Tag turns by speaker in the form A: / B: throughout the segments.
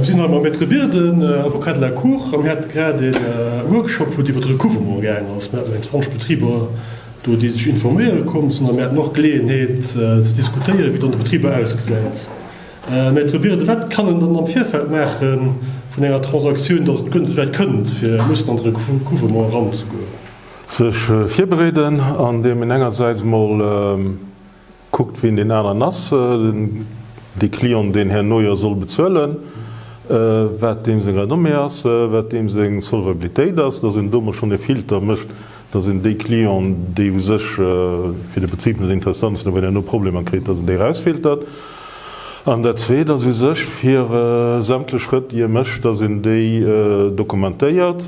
A: Mir sinn hei mam Maître Birden, Avocat de la Cour, a mir hate grad e Workshop, wou et iwwer de Recouvrement gaang ass. Mir haten eng 20 Betriber do, déi sech informéiere komm sinn, a mir haten och d'Geleeënheet ze diskutéieren, wéi dann de Betriber ausgesäit. Maître Birden, wat kann en dann am Virfeld maache vun enger Transaktioun, datt et guer net esou wäit kënnt, fir mussen an de Recouvrement eranzegoen?
B: Sech virbereeden, andeem een engersäits emol kuckt, wien deen aneren ass, dee Client, deen herno jo soll bezuelen, wat deem seng Renommée ass, wat deem seng Solvabilitéit ass, dass een do emol schonn e Filter mécht, dass een déi Clienten, déi u sech fir de Betrib net interessant sinn, a wou een herno Problemer kritt, dass een déi erausfiltert. An dat Zweet ass u sech, fir sämtlech Schrëtt, déi ee mécht, dass een déi dokumentéiert,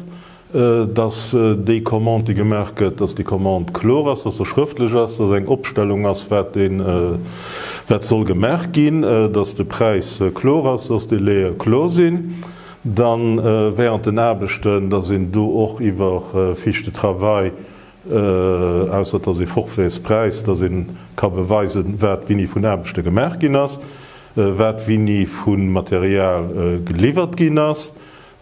B: dass déi Commande, déi gemaach gëtt, dass déi Commande kloer ass, dass se schrëftlech ass, dass eng Opstellung ass, wat dee, wat soll gemaach ginn, dass de Präis kloer ass, dass d'Délaië kloer sinn. Dann während den Aarbechten, dass een do och iwwer Fiche de travail, ausser et ass ee Forfaitspräis, dass ee ka beweisen, wat wéini vun Aarbechte gemaach ginn ass, wat wéini vu Material geliwwert ginn ass,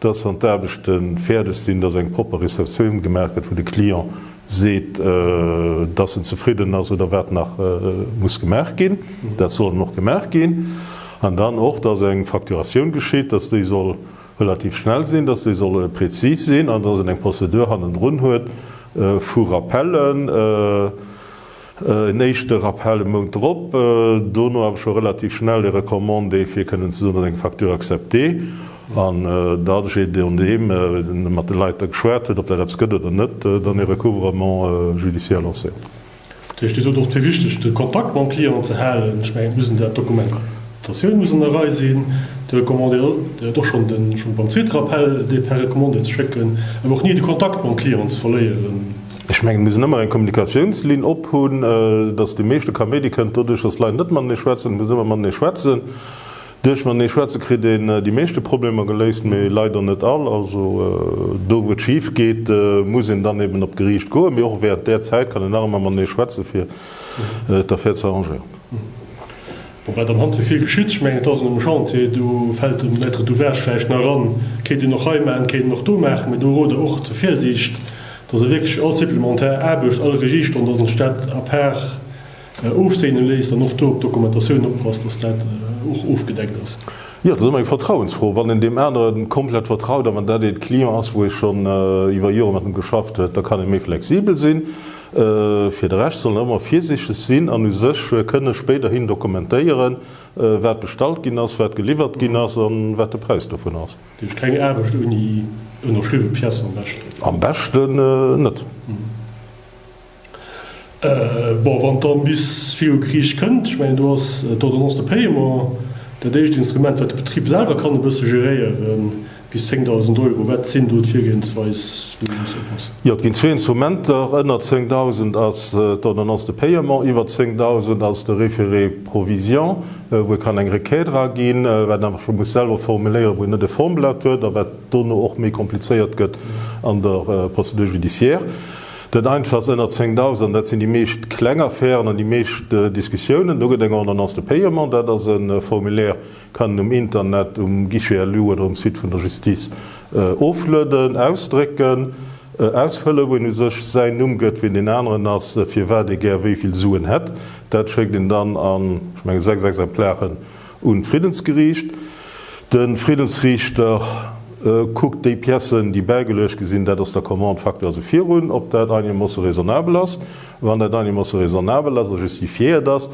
B: dass wann d'Aarbechte fäerdeg sinn, dass eng propper Receptioun gemaach gëtt, wou de Client seet, dass en zefridden ass oder wat nach muss gemaach ginn. Dat soll dann och gemaach ginn. An dann och, dass eng Facturatioun geschitt, dass déi soll relativ schnell sinn, dass déi soll prezis sinn an dass een eng Prozedur hannendrun huet vu Rappellen, en éischte Rappel e Mount drop, dono awer scho relativ schnell e Recommandé, fir kënnen ze soen, dass eng Facture acceptée. An da je nodeem e mat de Leit da geschwat huet, ob dat eppes gëtt oder net, dann e Recouvrement judiciaire lancéiert.
A: Dat heescht, Dir sot och, et wier wichteg, de Kontakt mam Client ze halen. Ech mengen, et muss en dat, d'Dokumentatioun muss an der Rei sinn, de Recommandé, Dir hutt och schonn de schonn beim zweete Rappel dee per Recommandé ze schécken, awer och ni de Kontakt mam Client ze verléieren.
B: Ech mengen, et muss en ëmmer eng Kommunikatiounslinn ophunn, dass de meeschte Kaméidi kënnt doduerch, dass d'Leit net matenee schwätzen. Et muss ëmmer matenee schwätzen. Duerch matenee schwätze kritt een déi meeschte Problemer geléist, mee leider net all. Also do wou et schif geet, muss een dann eben op d'Geriicht goen. Mee och während där Zäit kann een nach ëmmer matenee schwätze fir d'Affär ze arrangéieren.
A: Bon, wat am Handwierk vill geschitt, ech mengen et ass um Chantier, do fält de Maître d'ouvrage vläicht nach eran, kéint een och hei maachen, kéint een och do maachen, mee do rode och zur Virsiicht, dass e wierklech all supplementar Aarbecht, all Regiestonn, dass en sech dat à part Ofseene léisst an och do op d'Dokumentatioun oppasst, dass dat och ofgedeckt ass.
B: Jo, dat ass ëmmer eng Vertrauensfro. Wann een deem anere komplett vertraut a wann dat ee Client ass, wou ee schonn iwwer Jore mat em geschafft huet, da kann ee méi flexibel sinn. Fir de Rescht soll en ëmmer virsiichteg sinn an u sech kënne spéiderhin dokumentéieren, wat bestallt ginn ass, wat geliwwert ginn ass a wat de Präis dovun ass.
A: Dat heescht keng Aarbecht ouni ënnerschriwwe Pièce am beschten?
B: Am beschten net.
A: Bon, wann et dann bis viru Geriicht kënnt, ech mengen do ass d'Ordonnance de paiement dat éischt Instrument, wat de Betrib selwer kann e bësse geréieren, bis 10.000 Euro. Wat sinn do d'Virgehensweis, wou ee muss oppassen?
B: Jo, et ginn zwee Instrumenter. Ënner 10.000 ass d'Ordonnance de paiement, iwwer 10.000 ass de Référé provision, wou ee kann eng Requête eraginn, wat een awer scho muss selwer formuléieren, wou een net e Formblat huet a wat dono och méi komplizéiert gëtt an der Procédure judiciaire. Dat einfachst ënner 10.000, an dat sinn déi meescht kleng Affären an déi meescht Diskussiounen, do gëtt eng Ordonnance de paiement, dat ass e Formulaire, kann een um Internet, um Guichet LU oder um Site vun der Justice oflueden, ausdrécken, ausfëllen, wou een u sech säin Numm gëtt, wien deen aneren ass, firwat ee gär wéi vill Suen hätt. Dat schéckt een dann an, ech menge 6 Exemplaren un d'Friddensgeriicht. De Friddensriichter kuckt déi Piècen, déi bäigeluecht gi sinn, dat ass der Commande facto also virun, ob dat einegermoosse raisonnabel ass. Wann dat einegermoosse raisonnabel ass a justifiéiert ass,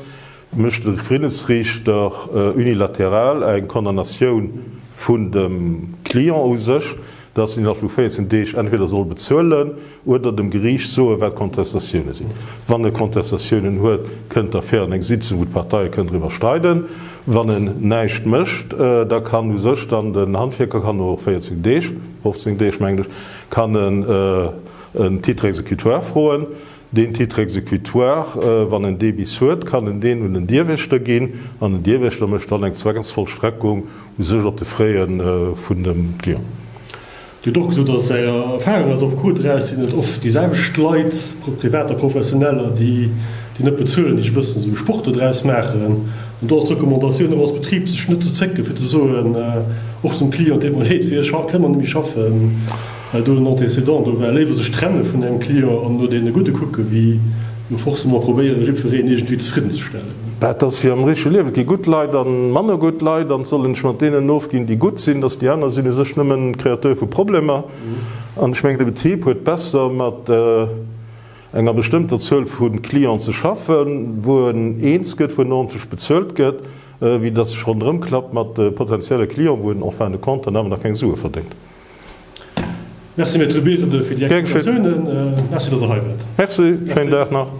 B: mécht de Friddensriichter unilateral eng Condamnatioun vun dem Client u sech, dass en innerhalb vu 14 Deeg entweder soll bezuelen oder dem Geriicht soen, wat d'Contestatioune sinn. Wann e Contestatiounen huet, kënnt d'Affär an eng Sitzung, wou d'Parteie kënnen driwwer streiden. Wann en näischt mécht, da kann u sech dann den Handwierker kann no 14 Deeg, 15 Deeg mengen ech, kann en en Titre exécutoire froen. Deen Titre exécutoire, wann en dee bis huet, kann en deen un den Dierwächter ginn an den Dierwächter mécht dann eng Zwangsvollstreckung u sech op de Frais vun dem Client.
A: Dir hutt och gesot, dass Är Erfahrung ass, of Cours eraus sinn et oft déi selwecht Leit, Privater, Professioneller, déi déi net bezuelen, déi sech e bëssen esou Sport dodraus maachen. An do ass d'Recommandatioun och als Betrib, sech net ze zécken, fir ze soen. Och zum Client deet mer leed, fir iech kënne mer net méi schaffen, well do en Antécédent do war. Léiwer sech trenne vun engem Client an no deene Gudde kucke wéi no forcément probéieren, jiddwereen iergendwéi zefridden ze stellen.
B: Dat ass wéi am richtege Liewen, et gi gutt Leit a manner gutt Leit an et soll een sech mat deenen ofginn, déi gutt sinn, dass déi aner sinn u sech nëmmen Créateur vu Problemer. An ech mengen, de Betrib huet besser mat enger bestëmmter Zuel vu Clienten ze schaffen, wou en eens gëtt, wou en ordentlech bezuelt gëtt, wéi dass sech ronderëm klappt mat potenzielle Clienten, wou en en fin de compte dann awer nach keng Sue verdéngt.
A: Merci Maître Birde fir déi
B: Gär geschétt.
A: Explikatiounen. Merci, dass Der hei waart.
B: Merci, schéinen Dag nach.